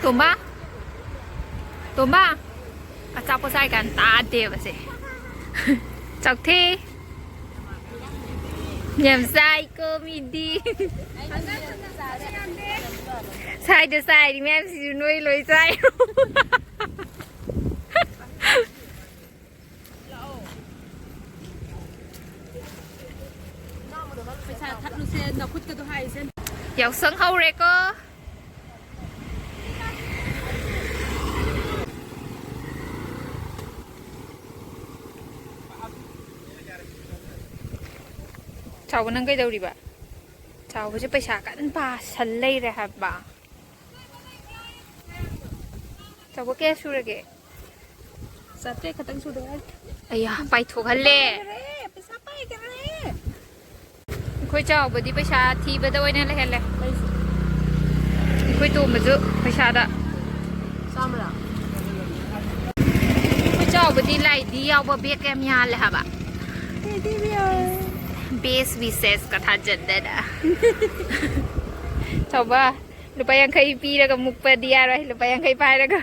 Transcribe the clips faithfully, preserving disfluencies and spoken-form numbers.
ꯇꯣꯝꯕ, ꯇꯣꯝꯕ, ꯑꯆꯥꯄꯣꯠ ꯆꯥꯏ ꯀꯥꯟ ꯇꯥꯗꯦꯕꯁꯦ꯫ ꯆꯥꯎꯊꯦ꯫ ꯌꯥꯝ ꯆꯥꯏꯀꯣ ꯃꯤꯗꯤ꯫ ꯁꯥꯏꯗ ꯆꯥꯏꯔꯤ ꯃꯌꯥꯝꯁꯤꯁꯨ ꯅꯣꯏ ꯂꯣꯏ ꯆꯥꯏꯔꯣ? ꯄꯩꯁꯥ ꯊꯠꯂꯨꯁꯦ, ꯅꯈꯨꯠꯀꯗꯣ ꯍꯥꯏꯁꯦ꯫ ꯌꯥꯎꯁꯪ ꯍꯧꯔꯦꯀꯣ꯫ ꯆꯥꯎꯕ, ꯅꯪ ꯀꯩꯗꯧꯔꯤꯕ? ꯆꯥꯎꯕꯁꯦ ꯄꯩꯁꯥ ꯀꯟꯅ ꯄꯥꯁꯜ ꯂꯩꯔꯦ ꯍꯥꯏꯕ꯫ ꯆꯥꯎꯕ, ꯀꯌꯥ ꯁꯨꯔꯒꯦ? ꯆꯥꯇ꯭ꯔꯦꯠ ꯈꯛꯇꯪ ꯁꯨꯗ ꯉꯥꯏꯔꯤ꯫ ꯑꯌꯥ, ꯄꯥꯏꯊꯣꯛꯍꯜꯂꯦ꯫ ꯄꯥꯏꯈꯔꯦ, ꯄꯩꯁꯥ ꯄꯥꯏꯈꯔꯦ꯫ ꯑꯩꯈꯣꯏ ꯆꯥꯎꯕꯗꯤ ꯄꯩꯁꯥ ꯊꯤꯕꯗ ꯑꯣꯏꯅ ꯂꯩꯍꯜꯂꯦ꯫ ꯑꯩꯈꯣꯏ ꯇꯣꯝꯕꯁꯨ ꯄꯩꯁꯥꯗ꯫ ꯆꯥꯝꯃꯔꯥ? ꯑꯩꯈꯣꯏ ꯆꯥꯎꯕꯗꯤ ꯂꯥꯏꯗꯤ ꯌꯥꯎꯕ ꯕꯦꯒ ꯌꯥꯝ ꯌꯥꯜꯂꯦ ꯍꯥꯏꯕ꯫ Teddy bear꯫ Best wishes ꯀ ꯊꯥꯖꯟꯗꯅ꯫ ꯆꯥꯎꯕ, ꯂꯨꯄꯥ ꯌꯥꯡꯈꯩ ꯄꯤꯔꯒ ꯃꯨꯛꯄꯗꯤ ꯌꯥꯔꯣꯏ, ꯂꯨꯄꯥ ꯌꯥꯡꯈꯩ ꯄꯥꯏꯔꯒ꯫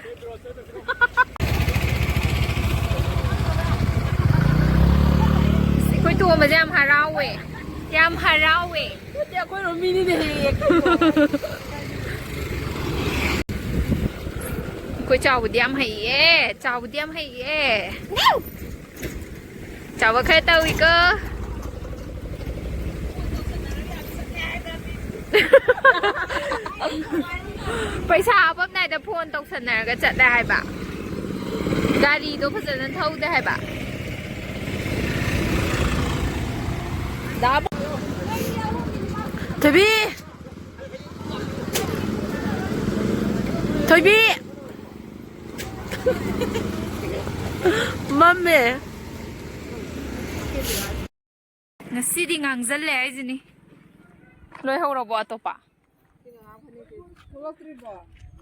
ꯑꯩꯈꯣꯏ ꯇꯣꯝꯕꯁꯦ ꯌꯥꯝ ꯍꯔꯥꯎꯋꯦ, ꯌꯥꯝ ꯍꯔꯥꯎꯋꯦ꯫ ꯅꯠꯇꯦ, ꯑꯩꯈꯣꯏꯔꯣꯝ ꯃꯤꯅꯤꯅꯦ ꯍꯦꯛ ꯍꯦꯛ꯫ ꯑꯩꯈꯣꯏ ꯆꯥꯎꯕꯗꯤ ꯌꯥꯝ ꯍꯩꯌꯦ, ꯆꯥꯎꯕꯗꯤ ꯌꯥꯝ ꯍꯩꯌꯦ꯫ ꯆꯥꯎꯕ ꯈꯔ ꯇꯧꯏꯀꯣ꯫ ꯄꯩꯁꯥ ꯍꯥꯞꯄꯝꯗꯥꯏꯗ ꯐꯣꯟ ꯇꯧꯁꯟꯅꯔꯒ ꯆꯠꯂꯦ ꯍꯥꯏꯕ꯫ ꯒꯥꯔꯤꯗꯣ ꯐꯖꯅ ꯊꯧꯗꯦ ꯍꯥꯏꯕ꯫ ꯊꯣꯏꯕꯤ! ꯊꯣꯏꯕꯤ! ꯃꯝꯃꯦ꯫ ꯉꯁꯤꯗꯤ ꯉꯥꯡꯖꯜꯂꯦ ꯍꯥꯏꯁꯤꯅꯤ꯫ ꯂꯣꯏꯍꯧꯔꯕꯣ ꯑꯇꯣꯞꯄ?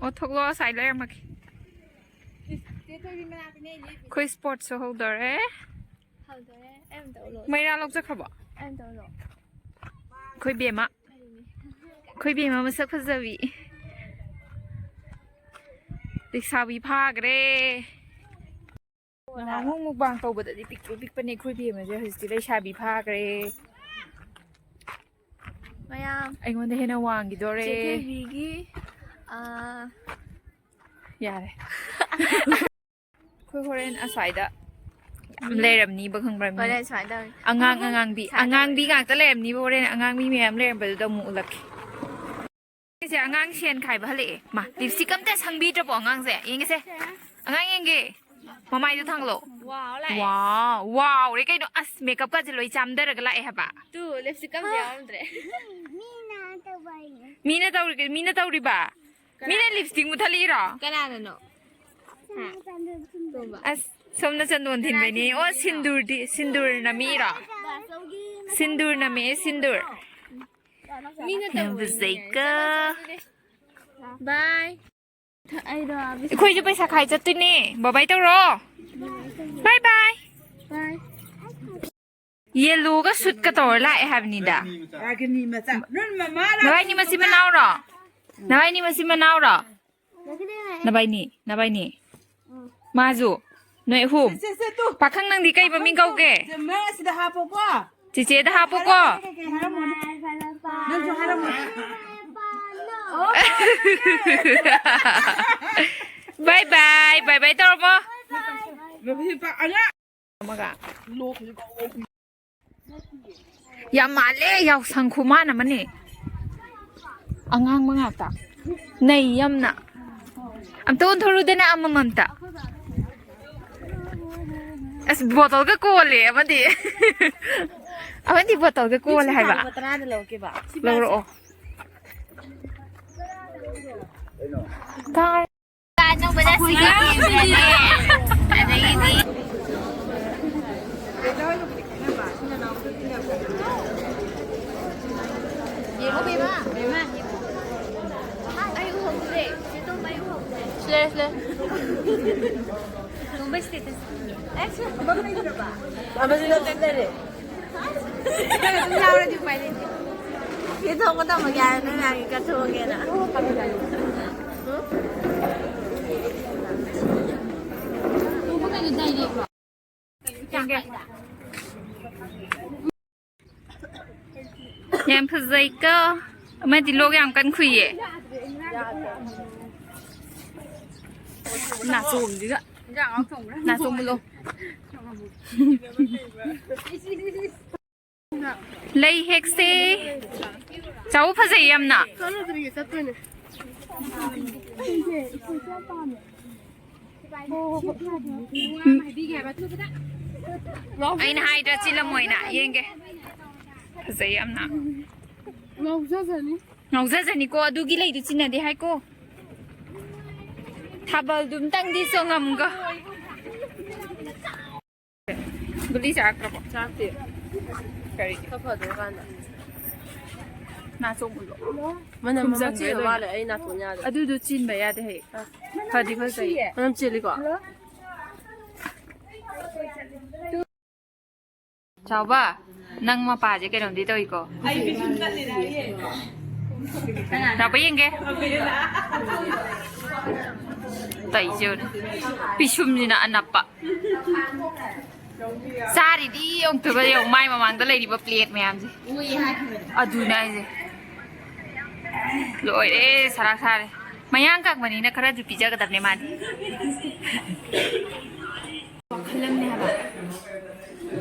ꯑꯣ, ꯊꯣꯛꯂꯛꯑꯣ, ꯉꯁꯥꯏ ꯂꯩꯔꯝꯃꯒꯦ꯫ ꯑꯩꯈꯣꯏ ꯁ꯭ꯄꯣꯔꯠꯁꯨ ꯍꯧꯗꯣꯔꯦ꯫ ꯃꯩꯔꯥ ꯂꯧ ꯆꯠꯈ꯭ꯔꯕꯣ? ꯑꯩꯈꯣꯏ ꯕꯦꯝꯃ꯫ ꯑꯩꯈꯣꯏ ꯕꯦꯝꯃ ꯃꯁꯛ ꯐꯖꯕꯤ꯫ ꯂꯩꯁꯥꯕꯤ ꯐꯥꯈ꯭ꯔꯦ꯫ ꯅꯍꯥꯟꯃꯨꯛ ꯃꯨꯛꯕꯥꯡ ꯇꯧꯕꯗꯗꯤ ꯄꯤꯛꯇ꯭ꯔꯨ ꯄꯤꯛꯄꯅꯦ ꯑꯩꯈꯣꯏ ꯕꯦꯝꯃꯁꯦ, ꯍꯧꯖꯤꯛꯇꯤ ꯂꯩꯁꯥꯕꯤ ꯐꯥꯈ꯭ꯔꯦ꯫ ꯃꯌꯥꯝ ꯑꯩꯉꯣꯟꯗ ꯍꯦꯟꯅ ꯋꯥꯡꯈꯤꯗꯣꯔꯦ꯫ ꯆꯦꯊꯣꯏꯕꯤꯒꯤ, ꯑꯥ, ꯌꯥꯔꯦ꯫ ꯑꯩꯈꯣꯏ ꯍꯣꯔꯦꯟ ꯑꯁ꯭ꯋꯥꯏꯗ ꯌꯥꯝ ꯂꯩꯔꯝꯅꯤꯕ, ꯈꯪꯕ꯭ꯔꯥ? ꯃꯤ ꯍꯣꯔꯦꯟ ꯁꯨꯃꯥꯏꯅ ꯇꯧꯔꯅꯤ꯫ ꯑꯉꯥꯡ, ꯑꯉꯥꯡꯕꯤ, ꯁꯨꯃꯥꯏꯅ ꯑꯉꯥꯡꯕꯤ ꯇꯧꯔꯅꯤ꯫ ꯉꯥꯛꯇ ꯂꯩꯔꯝꯅꯤꯕ꯫ ꯍꯣꯔꯦꯟ ꯑꯉꯥꯡꯕꯤ ꯃꯌꯥꯝ ꯂꯩꯔꯝꯕꯗꯨꯗ ꯑꯃꯨꯛ ꯎꯠꯂꯛꯀꯦ꯫ ꯁꯦ, ꯑꯉꯥꯡ ꯁꯦꯟ ꯈꯥꯏꯕ ꯍꯜꯂꯛꯑꯦ꯫ ꯃꯥ, ꯂꯤꯞꯁꯇꯤꯛ ꯑꯝꯇ ꯁꯪꯕꯤꯗ꯭ꯔꯕꯣ ꯑꯉꯥꯡꯁꯦ? ꯌꯦꯡꯒꯦꯁꯦ꯫ ꯑꯉꯥꯡ ꯌꯦꯡꯒꯦ꯫ ꯃꯃꯥꯏꯗꯣ ꯊꯥꯡꯂꯣ꯫ ꯋꯥꯎ ꯂꯥꯛꯑꯦ꯫ ꯋꯥꯎ, ꯋꯥꯎꯔꯦ ꯀꯩꯅꯣ꯫ ꯑꯁ, ꯃꯦꯀꯞꯀꯁꯦ ꯂꯣꯏ ꯆꯥꯝꯊꯔꯒ ꯂꯥꯛꯑꯦ ꯍꯥꯏꯕ꯫ ꯇꯨ, ꯂꯤꯞꯁꯇꯤꯛ ꯑꯝꯇ ꯌꯥꯎꯔꯝꯗ꯭ꯔꯦ꯫ ꯃꯤꯅ ꯇꯧꯔꯤ-, ꯃꯤꯅ ꯇꯧꯔꯤꯕ? ꯀꯅꯥ? ꯃꯤꯅ ꯂꯤꯞꯁꯇꯤꯛ ꯃꯨꯊꯠꯂꯤꯔꯣ? ꯀꯅꯥꯅꯅꯣ? ꯍꯥ? ꯇꯣꯝꯕ꯫ ꯑꯁ, ꯁꯣꯝꯅ ꯆꯟꯗꯣꯟ ꯊꯤꯟꯕꯩꯅꯦ꯫ ꯑꯣ, ꯁꯤꯟꯗꯨꯔꯗꯤ, ꯁꯤꯟꯗꯨꯔ ꯅꯝꯃꯤꯔꯣ? ꯁꯤꯟꯗꯨꯔ ꯅꯝꯃꯦ, ꯁꯤꯟꯗꯨꯔ꯫ ꯃꯤꯅ ꯌꯥꯝ ꯇꯧꯕꯅꯤꯅꯦ꯫ ꯐꯖꯩꯀꯣ꯫ ꯆꯠꯂꯣ, ꯆꯠꯂꯣ, ꯑꯗꯨꯗꯤ꯫ ꯕꯥꯏ꯫ ꯑꯩꯈꯣꯏꯁꯨ ꯄꯩꯁꯥ ꯈꯥꯏ ꯆꯠꯇꯣꯏꯅꯦ꯫ ꯕꯥꯏ ꯕꯥꯏ ꯇꯧꯔꯣ꯫ ꯕꯥꯏ ꯕꯥꯏ꯫ ꯕꯥꯏ꯫ ꯌꯦꯜꯂꯣꯒ ꯁꯨꯠꯀ ꯇꯧꯔ ꯂꯥꯛꯑꯦ ꯍꯥꯏꯕꯅꯤꯗ꯫ ꯔꯥꯒꯤꯅꯤ ꯃꯆꯥ꯫ ꯅꯣꯏ ꯃꯃꯥ ꯅꯕꯥꯏꯅꯤ ꯃꯆꯤꯟ ꯃꯅꯥꯎꯔꯣ? ꯅꯕꯥꯏꯅꯤ ꯃꯆꯤꯟ ꯃꯅꯥꯎꯔꯣ? ꯅꯕꯥꯏꯅꯤ, ꯅꯕꯥꯏꯅꯤ꯫ ꯃꯥꯁꯨ, ꯅꯣꯏ ꯑꯍꯨꯝ꯫ ꯁꯦ, ꯁꯦ, ꯁꯦ, ꯇꯨ꯫ ꯄꯥꯈꯪ ꯅꯪꯗꯤ ꯀꯩ ꯃꯃꯤꯡ ꯀꯧꯒꯦ? ꯆꯦ, ꯃꯥ ꯑꯁꯤꯗ ꯍꯥꯞꯄꯣꯀꯣ꯫ ꯆꯤꯆꯦꯗ ꯍꯥꯞꯄꯣꯀꯣ꯫ ꯀꯩ ꯀꯩ ꯍꯥꯏꯔꯝꯃꯣꯅꯦ? ꯅꯪꯁꯨ ꯍꯥꯏꯔꯝꯃꯣ꯫ ꯑꯣ, ꯕꯥꯏ ꯕꯥꯏ, ꯕꯥꯏ ꯕꯥꯏ ꯇꯧꯔꯝꯃꯣ꯫ ꯃꯐꯤ ꯄꯥꯛ ꯑꯉꯥꯡ ꯑꯃꯒ꯫ ꯌꯥꯝ ꯃꯥꯜꯂꯦ, ꯌꯥꯎꯁꯪ ꯈꯨꯃꯥꯟ ꯑꯃꯅꯦ꯫ ꯑꯉꯥꯡꯕ ꯉꯥꯛꯇ꯫ ꯅꯩ ꯌꯥꯝꯅ꯫ ꯑꯝꯇ ꯑꯣꯟꯊꯣꯔꯨꯗꯅ ꯑꯃꯃꯝꯇ꯫ ꯑꯁ, ꯕꯣꯇꯜꯒ ꯀꯣꯜꯂꯦ ꯑꯃꯗꯤ꯫ ꯑꯃꯗꯤ ꯕꯣꯇꯜꯒ ꯀꯣꯜꯂꯦ ꯍꯥꯏꯕ꯫ ꯂꯨꯄꯥ ꯇꯔꯥꯗ ꯂꯧꯔꯛꯀꯦꯕ꯫ ꯂꯧꯔꯛꯑꯣ꯫ ꯀꯥꯔ ꯑꯅꯧꯕꯗ ꯁꯤꯒꯤ ꯌꯦꯡꯕꯅꯦ꯫ ꯑꯗꯒꯤꯗꯤ ꯌꯦꯡꯉꯣ ꯕꯦꯝꯃ, ꯕꯦꯝꯃ, ꯌꯦꯡꯉꯣ꯫ ꯑꯩ ꯎꯍꯧꯗ꯭ꯔꯦ꯫ ꯆꯦ ꯇꯣꯝꯕ, ꯑꯩ ꯎꯍꯧꯗ꯭ꯔꯦ꯫ ꯁꯤꯂꯦ, ꯁꯤꯂꯦ꯫ ꯇꯣꯝꯕ status꯫ ꯑꯦ, ꯁꯤ ꯑꯃ ꯂꯩꯇ꯭ꯔꯕ? ꯑꯃꯗꯤ ꯅꯪ ꯂꯩꯔꯦ꯫ ꯑꯗꯨꯝ ꯌꯥꯎꯔꯗꯤ ꯎꯄꯥꯏ ꯂꯩꯇꯦ꯫ ꯁꯤ ꯊꯣꯡꯕ ꯇꯝꯃꯒꯦ ꯍꯥꯏꯔ ꯅꯣꯏ ꯃꯌꯥꯝꯒꯤ ꯀꯠꯊꯣꯛꯑꯒꯦꯅ꯫ ꯌꯦꯡꯒꯦ꯫ ꯌꯥꯝ ꯐꯖꯩꯀꯣ꯫ ꯑꯃꯗꯤ ꯂꯣꯛ ꯌꯥꯝ ꯀꯟ ꯈꯨꯏꯌꯦ꯫ ꯅꯥꯆꯣꯝꯁꯤꯒ꯫ ꯅꯥꯆꯣꯝ ꯃꯨꯜꯂꯣ꯫ ꯂꯩ ꯍꯦꯛꯁꯦ꯫ ꯆꯥꯎ ꯐꯖꯩ ꯌꯥꯝꯅ꯫ ꯆꯠꯇꯣꯏꯅꯦ꯫ ꯑꯩꯅ ꯍꯥꯏꯗ꯭ꯔꯥ ꯆꯤꯜꯂꯝꯃꯣꯏꯅ꯫ ꯌꯦꯡꯒꯦ꯫ ꯐꯖꯩ ꯌꯥꯝꯅ꯫ ꯉꯥꯎꯖꯖꯅꯤ꯫ ꯉꯥꯎꯖꯖꯅꯤꯀꯣ, ꯑꯗꯨꯒꯤ ꯂꯩꯗꯨ ꯆꯤꯟꯅꯗꯦ ꯍꯥꯏꯀꯣ꯫ ꯊꯥꯕꯜꯗꯨꯝꯇꯪꯗꯤ ꯆꯣꯡꯉꯝꯒꯣ꯫ ꯒꯨꯂꯤ ꯆꯥꯔꯛꯇ꯭ꯔꯕꯣ? ꯆꯥꯔꯛꯇꯦ꯫ ꯀꯔꯤꯒꯤ? ꯈꯔ ꯐꯗꯧ ꯀꯥꯟꯗ꯫ ꯅꯥꯆꯣꯝ ꯎꯠꯂꯣ꯫ ꯃꯅꯝ ꯑꯃ ꯈꯨꯝꯖꯪꯈ꯭ꯔꯦ ꯆꯦꯟꯕ ꯂꯣꯏꯅ꯫ ꯃꯥꯜꯂꯦ, ꯑꯩ ꯅꯥꯇꯣꯟ ꯌꯥꯗ꯭ꯔꯦ꯫ ꯑꯗꯨꯗꯣ ꯆꯤꯟꯕ ꯌꯥꯗꯦ ꯍꯌꯦꯡ꯫ ꯑ꯫ ꯐꯗꯤ ꯐꯖꯩ꯫ ꯃꯅꯝ ꯆꯦꯜꯂꯤꯀꯣ? ꯆꯥꯎꯕ, ꯅꯪ ꯃꯄꯥꯁꯦ ꯀꯩꯅꯣꯝꯗꯤ ꯇꯧꯏꯀꯣ꯫ ꯆꯥꯎꯕ ꯌꯦꯡꯒꯦ꯫ ꯇꯧꯏꯁꯦ ꯌꯦꯡꯉꯨꯅꯦ꯫ ꯄꯤꯁꯨꯝꯁꯤꯅ ꯑꯅꯞꯄ꯫ ꯆꯥꯔꯤꯗꯤ ꯌꯦꯡꯉꯨ, ꯌꯦꯡꯉꯨ, ꯃꯥꯏ ꯃꯃꯥꯡꯗ ꯂꯩꯔꯤꯕ ꯄ꯭ꯂꯦꯠ ꯃꯌꯥꯝꯁꯦ꯫ ꯑꯗꯨꯅꯦ ꯍꯥꯏꯁꯦ꯫ ꯂꯣꯏꯔꯦ, ꯁꯔꯥꯛ ꯁꯥꯔꯦ꯫ ꯃꯌꯥꯡ ꯀꯪꯕꯅꯤꯅ ꯈꯔꯁꯨ ꯄꯤꯖꯒꯗꯕꯅꯦ ꯃꯥꯗꯤ꯫ ꯋꯥꯈꯜ ꯑꯃꯅꯦ ꯍꯥꯏꯕ꯫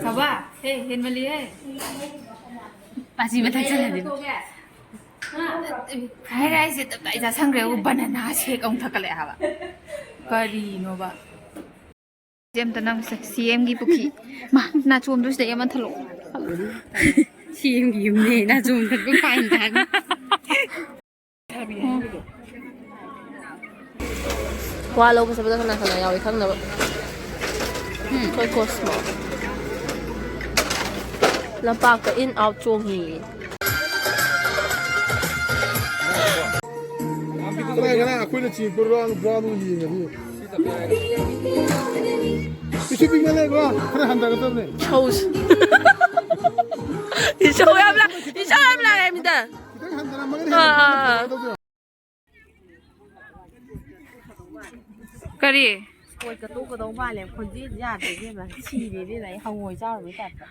ꯆꯥꯎꯕ, ꯍꯦ, ꯍꯦꯟꯃꯜꯂꯤꯍꯦ꯫ ꯃꯁꯤ ꯃꯊꯛ ꯆꯠꯂꯗꯤ꯫ ꯐ꯭ꯔꯥꯏ ꯔꯥꯏꯁꯁꯦ ꯇꯞꯇꯥꯏ ꯆꯥꯁꯟꯈ꯭ꯔꯦ꯫ ꯕꯅꯅꯥ ꯁꯦꯛ ꯑꯃꯨꯛ ꯊꯛꯀꯠꯂꯛꯑꯦ ꯍꯥꯏꯕ꯫ ꯀꯔꯤꯅꯣꯕ? ꯁꯤ ꯑꯝꯇ ꯅꯝꯁꯦ꯫ ꯁꯤ ꯑꯦꯝꯒꯤ ꯄꯨꯈ꯭ꯔꯤ꯫ ꯃꯥ, ꯅꯥꯆꯣꯝꯗꯨ ꯁꯤꯗꯩ ꯑꯃ ꯊꯜꯂꯛꯑꯣ꯫ ꯁꯤ ꯑꯦꯝꯒꯤ ꯌꯨꯝꯅꯦ, ꯅꯥꯆꯣꯝ ꯊꯠꯄ ꯐꯥꯏꯟ ꯇꯥꯅꯤ꯫ ꯋꯥ ꯂꯧꯕ ꯆꯠꯄꯗ ꯀꯅꯥ ꯀꯅꯥ ꯌꯥꯎꯏ ꯈꯪꯅꯕ꯫ ꯎꯝ꯫ ꯑꯩꯈꯣꯏ ꯀꯣꯁꯃꯣ꯫ ꯂꯝꯄꯥꯛꯇ in out ꯆꯣꯡꯉꯤ꯫ ꯀꯅꯥ ꯀꯅꯥ ꯑꯩꯈꯣꯏꯅ ꯆꯦꯛꯄ ꯔꯥꯎꯟ ꯕ꯭ꯔꯥꯎꯟ ꯌꯦꯡꯉꯗꯤ꯫ ꯄꯤꯁꯨ ꯄꯤꯛꯃꯜꯂꯦꯀꯣ, ꯈꯔ ꯍꯟꯊꯒꯗꯕꯅꯦ꯫ ꯏꯁꯧꯁꯦ꯫ ꯏꯁꯧ ꯌꯥꯝ ꯂꯥ-, ꯏꯁꯧ ꯌꯥꯝ ꯂꯥꯡꯉꯦ ꯃꯤꯗ꯫ ꯈꯤꯇꯪ ꯍꯟꯊꯔꯝꯃꯒꯗꯤ ꯑꯥ, ꯍꯦꯟꯅ ꯑꯥ, ꯑꯥ꯫ ꯐꯖꯒꯗꯕꯅꯦ꯫ ꯀꯔꯤ? ꯄꯣꯠꯀ ꯇꯣꯛꯀꯗꯧ ꯃꯥꯜꯂꯦ꯫ ꯈꯣꯟꯖꯦꯜꯁꯦ ꯌꯥꯗ꯭ꯔꯦ ꯏꯕꯦꯝꯃ꯫ ꯁꯤꯔꯦ ꯏꯕꯦꯝꯃ꯫ ꯑꯩ ꯍꯪꯉꯣꯏ ꯆꯥꯔꯨꯕꯩ ꯇꯥꯏꯞꯇ꯫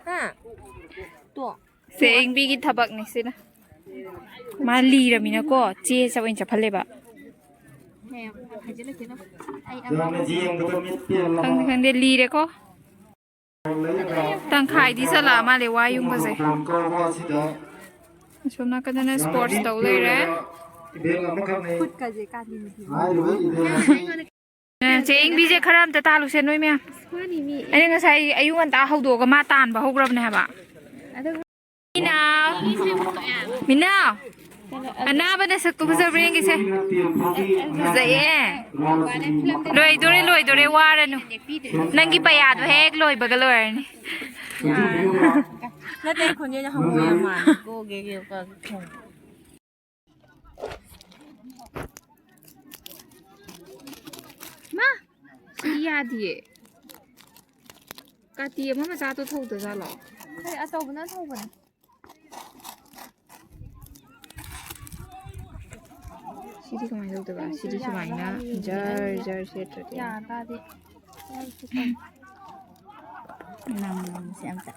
ꯍꯥ? ꯇꯣ꯫ ꯁꯦ ꯑꯦꯡꯕꯤꯒꯤ ꯊꯕꯛꯅꯦ ꯁꯤꯅ꯫ ꯃꯥ ꯂꯤꯔꯃꯤꯅꯀꯣ ꯆꯦ ꯆꯠ ꯑꯣꯏꯅ ꯆꯠꯍꯜꯂꯦꯕ꯫ ꯍꯦ, ꯍꯥꯏꯖꯤꯜꯂꯛꯀꯦꯅꯣ꯫ ꯑꯩ ꯑꯃ ꯈꯪꯗꯦ, ꯈꯪꯗꯦ, ꯂꯤꯔꯦꯀꯣ꯫ ꯇꯪꯈꯥꯏꯗꯤ ꯆꯠꯂꯛꯑ ꯃꯥꯜꯂꯦ ꯋꯥ ꯌꯨꯡꯕꯁꯦ꯫ ꯑꯁꯣꯝ ꯅꯥꯀꯟꯗꯅ ꯁ꯭ꯄꯣꯔꯠꯁ ꯇꯧ ꯂꯩꯔꯦ꯫ ꯈꯨꯠꯀꯁꯦ ꯀꯥꯇꯤ ꯃꯨꯇꯤ꯫ ꯆꯦ ꯏꯪꯕꯤꯁꯦ ꯈꯔ ꯑꯝꯇ ꯇꯥꯜꯂꯨꯁꯦ ꯅꯣꯏ ꯃꯌꯥꯝ꯫ ꯃꯥꯅꯤ ꯃꯤ꯫ ꯑꯩꯅ ꯉꯁꯥꯏ ꯑꯌꯨꯛ ꯉꯟꯇꯥ ꯍꯧꯗꯣꯛꯑꯒ ꯃꯥ ꯇꯥꯟꯕ ꯍꯧꯈ꯭ꯔꯕꯅꯦ ꯍꯥꯏꯕ꯫ ꯑꯗꯨ ꯃꯤꯅꯥꯎ꯫ ꯃꯤꯅꯥꯎ꯫ ꯑꯅꯥꯕ ꯅꯁꯛꯇꯨ ꯐꯖꯕ꯭ꯔꯥ ꯌꯦꯡꯒꯦꯁꯦ꯫ ꯐꯖꯩꯌꯦ꯫ ꯂꯣꯏꯗꯣꯔꯦ, ꯂꯣꯏꯗꯣꯔꯦ, ꯋꯥꯔꯅꯨ꯫ ꯅꯪꯒꯤ ꯄꯌꯥꯗꯣ ꯍꯦꯛ ꯂꯣꯏꯕꯒ ꯂꯣꯏꯔꯅꯤ꯫ ꯅꯠꯇꯦ, ꯑꯩ ꯈꯣꯟꯖꯦꯜꯁꯦ ꯍꯪꯉꯣꯏ ꯌꯥꯝ ꯃꯥꯜꯂꯦ꯫ ꯒꯣ ꯒꯦ ꯒꯦ ꯒꯣ ꯒꯦ꯫ ꯃꯥ! ꯁꯤ ꯌꯥꯗꯤꯌꯦ꯫ ꯀꯥꯇꯤ ꯑꯃ ꯃꯆꯥꯗꯣ ꯊꯧꯗꯖꯥꯠꯂꯣ? ꯀꯩ ꯑꯆꯧꯕꯅ ꯊꯧꯕꯅꯦ꯫ ꯁꯤꯗꯤ ꯀꯃꯥꯏꯅ ꯇꯧꯗꯣꯏꯕ? ꯁꯤꯗꯤ ꯁꯨꯃꯥꯏꯅ ꯖꯔ ꯖꯔ ꯁꯦꯠꯇ꯭ꯔꯗꯤ꯫ ꯌꯥ ꯇꯥꯗꯦ꯫ ꯅꯪꯁꯦ ꯑꯝꯇ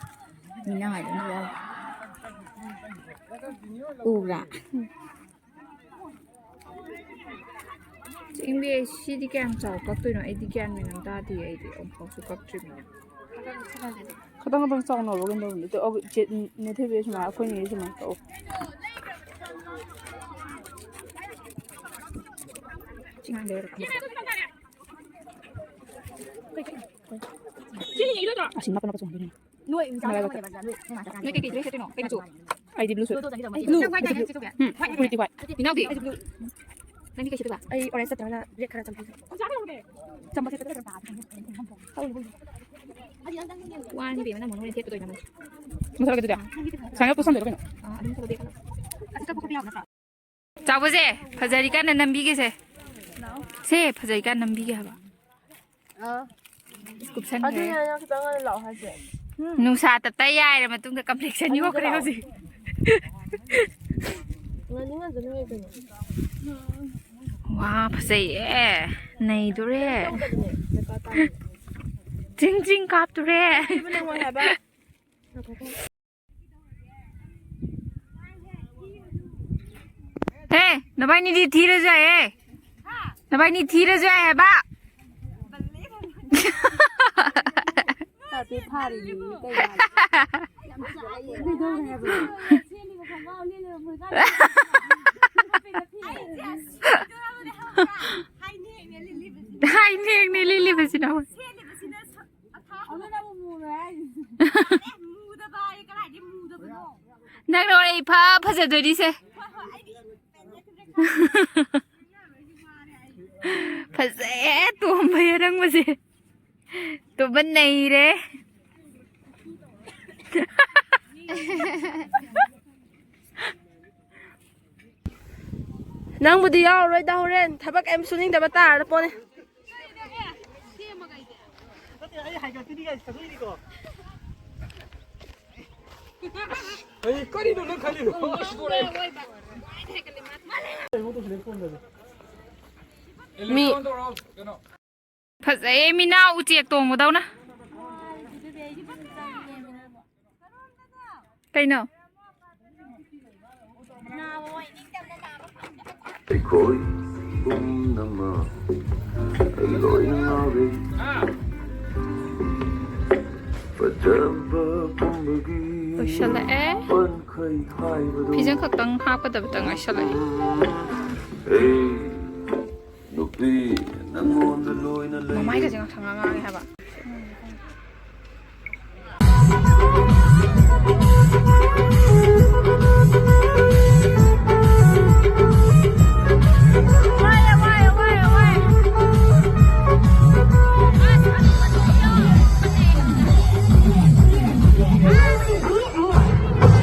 ꯃꯤꯅ ꯍꯥꯏꯗꯅ ꯎꯕ꯭ꯔꯥ? ꯆꯤꯡꯕꯤ, ꯁꯤꯗꯤ ꯀꯌꯥꯝ ꯆꯥꯎ ꯀꯛꯇꯣꯏꯅꯣ? ꯑꯩꯗꯤ ꯒ꯭ꯌꯥꯟ ꯃꯦꯟ ꯑꯃ ꯇꯥꯗꯦ꯫ ꯑꯩꯗꯤ ꯑꯃꯨꯛꯐꯥꯎꯁꯨ ꯀꯛꯇ꯭ꯔꯤꯕꯅꯤꯅ꯫ ꯈꯇꯪ ꯈꯇꯪ ꯆꯥꯎꯅꯕ ꯀꯩꯅꯣ ꯇꯧꯕꯅꯤ꯫ ꯑꯗꯣ ꯆꯦ-, ꯅꯦ ꯊꯣꯏꯕꯤ ꯁꯨꯃꯥꯏꯅ, ꯑꯩꯈꯣꯏ ꯅꯦ ꯁꯨꯃꯥꯏꯅ ꯀꯛꯎ꯫ ꯆꯤꯡ ꯂꯩꯔꯛ꯫ ꯑꯁꯤ ꯃꯥꯄꯟ ꯃꯥꯄꯟ ꯆꯣꯡꯗꯣꯏꯅꯦ꯫ ꯅꯣꯏ ꯃꯆꯥ ꯃꯔꯥꯏꯕꯛꯇ꯫ ꯑꯃꯅꯦꯕ, ꯅꯣꯏ, ꯅꯣꯏ ꯃꯥ ꯆꯠꯀꯥꯟꯗ꯫ ꯅꯣꯏ ꯀꯩꯀꯩ dress ꯁꯦꯠꯇꯣꯏꯅꯣ? ꯀꯩ ꯃꯆꯨ? ꯑꯩꯗꯤ blue suit꯫ ꯑꯗꯣ ꯆꯠꯀꯗꯕ blue꯫ ꯅꯪ white ꯍꯥꯏꯅ ꯁꯦꯠꯇꯣꯏꯁꯦ? ꯎꯝ, white ꯇꯤ white꯫ ꯑꯗꯨꯗꯤ ꯏꯅꯥꯎꯗꯤ? ꯑꯩꯁꯨ blue꯫ ꯅꯪꯗꯤ ꯀꯩ ꯁꯦꯠꯇꯣꯏꯕ? ꯑꯩ orange ꯅꯠꯇ꯭ꯔꯒꯅ red ꯈꯔ ꯆꯝꯕ ꯁꯦꯠꯁꯦ꯫ ꯆꯝꯕ ꯁꯦꯠꯄꯗ ꯈꯔ ꯇꯥꯕ꯫ ꯋꯥꯅꯤ ꯏꯕꯦꯝꯃ, ꯅꯪ ꯃꯣꯟ ꯍꯣꯔꯦꯟ ꯊꯦꯠꯀꯗꯣꯏꯅꯦ ꯅꯪ꯫ ꯃꯁꯥꯂꯥ ꯀꯩꯗꯧꯗꯣꯏ? ꯁꯥꯏꯅ ꯄꯨꯁꯟꯗꯣꯏꯔꯣ ꯀꯩꯅꯣ? ꯑꯥ, ꯑꯗꯨꯝ ꯊꯕꯛ ꯂꯦꯞꯄꯒ꯫ ꯑꯁꯤ ꯀꯛꯄ ꯈꯣꯠꯄ ꯌꯥꯕ ꯅꯠꯇ꯭ꯔꯣ? ꯆꯥꯎꯕꯁꯦ, ꯐꯖꯔꯤꯀꯥꯟꯗ ꯅꯝꯕꯤꯒꯦꯁꯦ꯫ ꯁꯦ, ꯐꯖꯔꯤꯀꯥꯟ ꯅꯝꯕꯤꯒꯦ ꯍꯥꯏꯕ꯫ ꯑꯥ꯫ ꯀꯨꯞꯁꯟꯈ꯭ꯔꯦ꯫ ꯑꯗꯨꯅꯦ ꯑꯩꯅ ꯈꯤꯇꯪ ꯉꯟꯅ ꯂꯥꯛꯑꯣ ꯍꯥꯏꯁꯦ꯫ ꯅꯨꯡꯁꯥ ꯇꯞꯇꯥꯏ ꯌꯥꯏꯔ ꯃꯇꯨꯡꯗ complexion ꯑꯅꯤꯗ ꯌꯣꯛꯈ꯭ꯔꯦ ꯂꯥꯛꯑꯣ꯫ ꯍꯧꯖꯤꯛ꯫ ꯉꯟꯗꯤ ꯉꯟꯖꯅꯤꯡꯉꯦ ꯀꯩꯅꯣ꯫ ꯋꯥ, ꯐꯖꯩꯌꯦ꯫ ꯅꯩꯗꯣꯔꯦ꯫ ꯆꯤꯡ ꯆꯤꯡ ꯀꯥꯞꯇꯣꯔꯦ꯫ ꯍꯦ, ꯅꯕꯥꯏꯅꯤꯗꯤ ꯊꯤꯔꯁꯨ ꯌꯥꯏꯌꯦ꯫ ꯅꯕꯥꯏꯅꯤ ꯊꯤꯔꯁꯨ ꯌꯥꯏ ꯍꯥꯏꯕ꯫ ꯐꯥꯔꯤꯅꯤ ꯀꯩꯅꯣ꯫ ꯍꯥꯏ ꯅꯦꯛꯅꯦ ꯂꯤꯜꯂꯤꯕꯁꯤꯅ꯫ ꯅꯪꯅ ꯍꯣꯔꯦꯟ ꯏꯐ ꯐꯖꯗꯣꯏꯅꯤꯁꯦ꯫ ꯐꯖꯩꯌꯦ ꯇꯣꯝꯕꯩ ꯑꯔꯪꯕꯁꯦ꯫ ꯇꯣꯝꯕ ꯅꯩꯔꯦ꯫ ꯅꯪꯕꯨꯗꯤ ꯌꯥꯎꯔꯔꯣꯏꯗ, ꯍꯣꯔꯦꯟ ꯊꯕꯛ ꯀꯩꯝ ꯁꯨꯅꯤꯡꯗꯕ ꯇꯥꯔ ꯄꯣꯠꯅꯤ꯫ ꯃꯤ ꯐꯖꯩꯌꯦ ꯃꯤꯅꯥ ꯎꯆꯦꯛ ꯇꯣꯡꯕꯗꯧꯅ꯫ ꯀꯩꯅꯣ? ꯑꯩꯈꯣꯏ ꯄꯨꯝꯅꯃꯛ ꯂꯣꯏꯅ ꯉꯥꯎꯔꯦ꯫ ꯐꯖꯕ ꯄꯨꯝꯕꯒꯤ ꯂꯣꯏꯁꯜꯂꯛꯑꯦ꯫ ꯄꯟꯈꯩ ꯍꯥꯏꯕꯗꯣ꯫ ꯐꯤꯖꯪ ꯈꯛꯇꯪ ꯍꯥꯞꯀꯗꯕꯇ ꯉꯥꯏꯁꯜꯂꯛꯑꯦ꯫ ꯍꯦ, ꯅꯨꯄꯤ, ꯅꯪꯉꯣꯟꯗ ꯂꯣꯏꯅ ꯂꯩꯔꯦ꯫ ꯃꯃꯥꯏꯒꯁꯦ ꯉꯥꯡꯁꯪ ꯉꯥꯡꯉꯦ ꯍꯥꯏꯕ꯫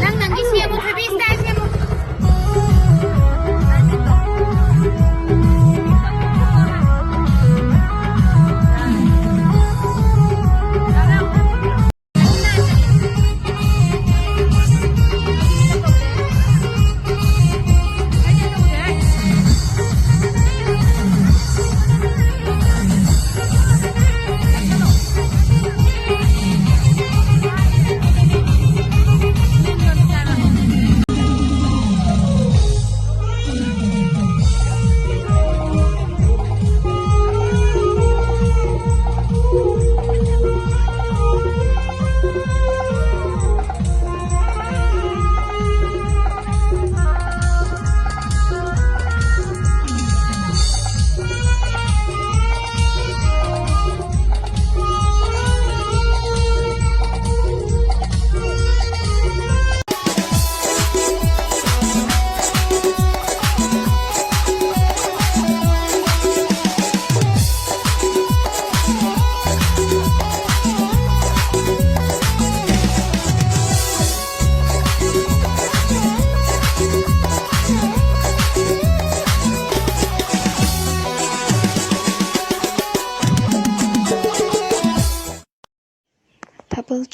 ꯅꯪ ꯅꯪꯒꯤ ꯁꯦꯝꯃꯨ, ꯊꯣꯏꯕꯤ style ꯁꯦꯝꯃꯨ꯫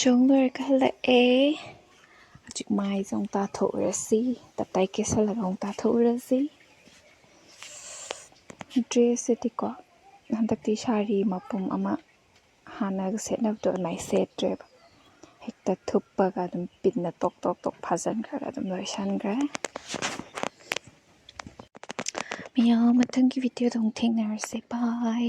ꯆꯣꯡ ꯂꯣꯏꯔꯒ ꯍꯜꯂꯛꯑꯦ꯫ ꯍꯧꯖꯤꯛ ꯃꯥꯏꯁꯦ ꯑꯃꯨꯛ ꯇꯥꯊꯣꯛꯎꯔꯁꯤ꯫ ꯇꯞ ꯇꯥꯏ ꯀꯦꯁꯜꯂꯒ ꯑꯃꯨꯛ ꯇꯥꯊꯣꯛꯎꯔꯁꯤ꯫ ꯗ꯭ꯔꯦꯁꯁꯤꯗꯤꯀꯣ, ꯍꯟꯗꯛꯇꯤ ꯁꯥꯔꯤ ꯃꯄꯨꯝ ꯑꯃ ꯍꯥꯟꯅꯒ ꯁꯦꯠꯅꯕꯗꯣ ꯑꯗꯨꯃꯥꯏꯅ ꯁꯦꯠꯇ꯭ꯔꯦꯕ꯫ ꯍꯦꯛꯇ ꯊꯨꯞꯄꯒ ꯑꯗꯨꯝ ꯄꯤꯟꯅ ꯇꯣꯛ ꯇꯣꯛ ꯇꯣꯛ ꯐꯥꯖꯤꯟꯈ꯭ꯔꯒ ꯑꯗꯨꯝ ꯂꯣꯏꯁꯤꯟꯈ꯭ꯔꯦ꯫ ꯃꯌꯥꯝ, ꯃꯊꯪꯒꯤ ꯚꯤꯗꯤꯑꯣꯗ ꯑꯃꯨꯛ ꯊꯦꯡꯅꯔꯁꯦ꯫ ꯕꯥꯏ꯫